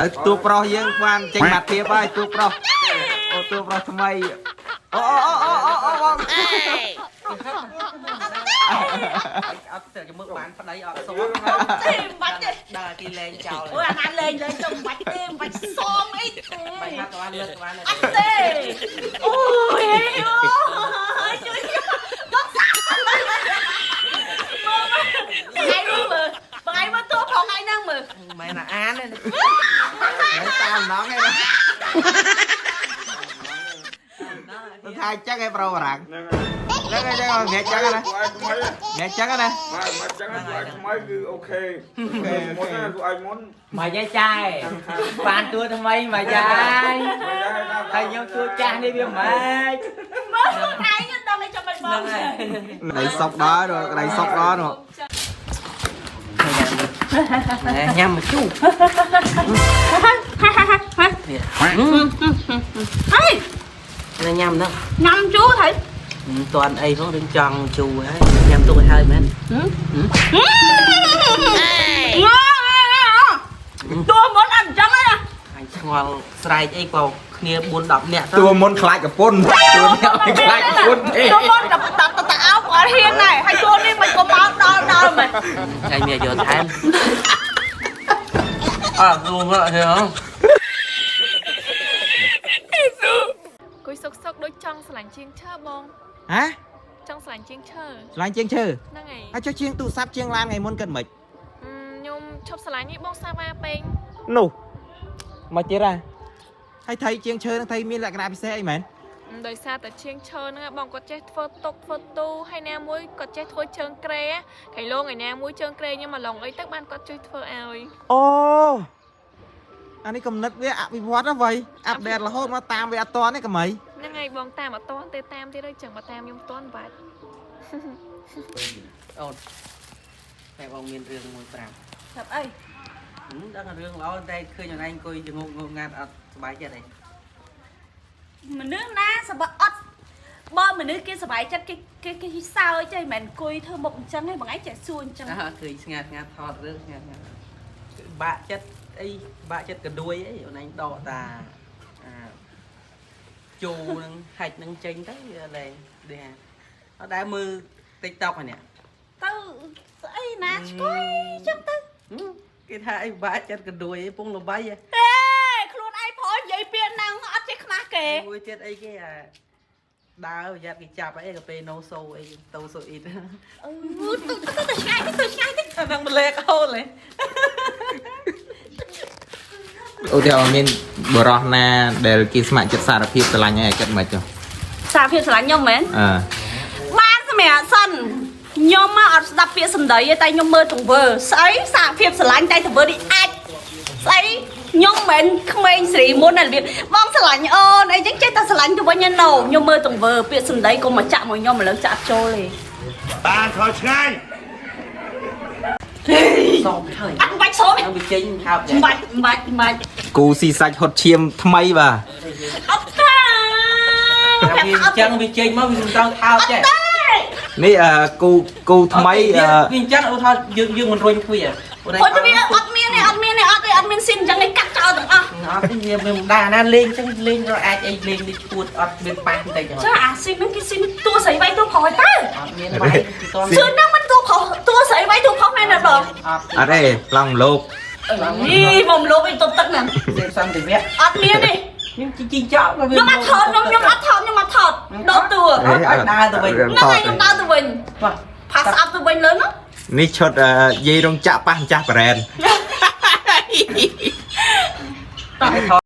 ហើយតួប្រុសយើងបានចេញបាត់ភាពហើយតួប្រុសអូតួប្រុសថ្មីអូអូអូអូអូបង អត់ទៅមើលបានប្តីអត់ស ទេមិនបាច់ទេ ដើរគេលែងចោល អូយអាណាលេងលេងទៅមិនបាច់ទេមិនបាច់សមអីទេ បាច់ហាត់ក៏បានលើកក៏បាន អត់ទេអូយអូយជួយយកសាមើលថ្ងៃមើលថ្ងៃមើលតួផងថ្ងៃហ្នឹងមើល មិនមែនអានទេ តាមណងឯណាថាចឹងឯប្រូបារាំង ហ្នឹង ហ្នឹងហើយចឹងងាកចឹងណា ពួកឯងថ្មី ងាកចឹងណា បាទមកចឹងពួកឯងថ្មីគឺ OK មុនណាពួកឯងមុន មកយាយចាយបានតួថ្មីមកយាយហើយខ្ញុំតួចាស់នេះវាមិន មើលខ្លួនឯងដឹងឲ្យចាំមិនបង ក្តីសុកដល់ក្តីសុកដល់នោះ ញ៉ាំមកជូរ ហើយ ញ៉ាំហ្នឹង ញ៉ាំជូរហើយ មិនតាន់អីផងរឿងចង់ជូរហើយញ៉ាំទុកឲ្យហើយមែន ងតួមុនអត់អញ្ចឹងទេណា អញឆ្ងល់ស្រែកអីក៏គ្នា4 10នាក់ តួមុនខ្លាចកពុនតួនេះអត់ខ្លាចកពុនទេ តួមុនតតតអោបអត់ហ៊ានដែរហើយតួនេះមិនក៏មកដល់ដល់មែន ថ្ងៃមានយកថែមអើលួងហ៎ហ៎ គួយសុកសុកដូចចង់ស្រឡាញ់ជាងឈើបង ហ៎ ចង់ស្រឡាញ់ជាងឈើ ឆ្លាញ់ជាងឈើ ហ្នឹងហើយ ហើយចុះជាងទូរស័ព្ទជាងឡានថ្ងៃមុនគិតមិន ខ្ញុំឈប់ស្រឡាញ់នេះបងសាវ៉ាពេង នោះមកទៀតហ่ะហើយថៃជាងឈើនឹងថៃមានលក្ខណៈពិសេសអីមែន ដោយសារតែជាងឈើហ្នឹងបងគាត់ចេះធ្វើតុកធ្វើទូហើយណាមួយគាត់ចេះធ្វើជើងក្រែខៃលងឯណាមួយជើងក្រែខ្ញុំមកឡងអីទៅបានគាត់ជួយធ្វើឲ្យ អូអានេះកំណត់វាអភិវឌ្ឍហ្នឹងវៃអាប់ដេតរហូតមកតាមវាអត់តនេះកមី ហ្នឹងហើយបងតាមអត់តន់ទេតាមទៀតហើយចឹងបើតាមខ្ញុំតន់បាច់ អូនតែបងមានរឿងមួយប្រាប់ ប្រាប់អី ដឹងរឿងល្អតែឃើញអូនឯងអង្គុយចងងងងាត់អត់សប្បាយចិត្តអី មនុស្សណាសប្បាយអត់បើមនុស្សគេសប្បាយចិត្តគេគេគេសើចទេមិនមែនអង្គុយធ្វើមុខអញ្ចឹងទេបងឯងចេះសួរអញ្ចឹង អើឃើញស្ងាត់ស្ងាត់ថតរឿងស្ងាត់ស្ងាត់បាក់ចិត្តអីបាក់ចិត្តកដួយអីអូនឯងដកតាអាជូនឹងហាច់នឹងចេញទៅវាលែងដូចថាអត់ដែលមើល TikTok ហ្នឹង ទៅស្អីណាឆ្កយអញ្ចឹងទៅ គេថាអីបាក់ចិត្តកដួយអីពងលបាយ ហេខ្លួនឯងព្រោះនិយាយពាក្យហ្នឹងអត់ចេះខ្មាស់គេ មួយទៀតអីគេអាដើរប្រយ័ត្នគេចាប់អីកាពេល no so អីទៅ so it អឺទៅទៅទៅឆ្ងាយទៅឆ្ងាយតិច អាហ្នឹងម្លែកហូលហ៎ ឧទាហរណ៍មានបរោះណាដែលគេស្ម័គ្រចិត្តសារភាពស្រឡាញ់ហើយគិតមិនចុះ សារភាពស្រឡាញ់ខ្ញុំមែន អឺ បានសម្រាប់សិនខ្ញុំមកអត់ស្ដាប់ពាក្យសម្ដីទេតែខ្ញុំមើលទង្វើស្អីសារភាពស្រឡាញ់តែទង្វើនេះអាចស្អីខ្ញុំមិនមែនក្មេងស្រីមុនណារបៀបបងស្រឡាញ់អូនអីចឹងចេះតែស្រឡាញ់ទៅវិញណូខ្ញុំមើលទង្វើពាក្យសម្ដីកុំមកចាក់មកខ្ញុំឥឡូវចាក់ចូលទេ បានថយឆ្ងាយ សមហើយ អត់បាច់សូម នឹងវាចេញថោក មិនបាច់មិនបាច់មិនបាច់ គូស៊ីសាច់ហុតឈាមថ្មីបាទ អត់ទេ តែវាអញ្ចឹងវាចេញមកវាមិនត្រូវថោកចេះ នេះអឺគូគូថ្មីអឺ វាអញ្ចឹងឧទាហរណ៍យើងយើងមិនរុញទ្វារ អូយទៅវាអត់មានទេអត់មានទេអត់ទេអត់មានស៊ីនអញ្ចឹងឯងកាត់ចោលទាំងអស់ អត់ទេវាមិនដែរណាលេងអញ្ចឹងលេងរកអាចអីលេងនេះឈួតអត់មានប៉ះបន្តិច ចាអាស៊ីនហ្នឹងគេស៊ីនតួស្រីវាយតួប្រុសឲ្យតើ អត់មានវាយតន់ ជឿហ្នឹងមិនតួប្រុសតួស្រីវាយតួប្រុសមែនទេបង អត់ អត់ទេប្លង់លោក នេះមកលោកអីតុបទឹកហ្នឹង សេសន្តិវៈ អត់មានទេ ខ្ញុំជីជីចោលវា ខ្ញុំអត់ថតខ្ញុំខ្ញុំអត់ថតខ្ញុំអត់ថតដោតតួ ឲ្យដើរទៅវិញ ហ្នឹងហើយខ្ញុំដើរទៅវិញ បាទ ផាសអាប់ទៅវិញលើហ្នឹង នេះឈុតអឺយាយរោងចក្រប៉ះម្ចាស់ប្រ៉ែន តែថត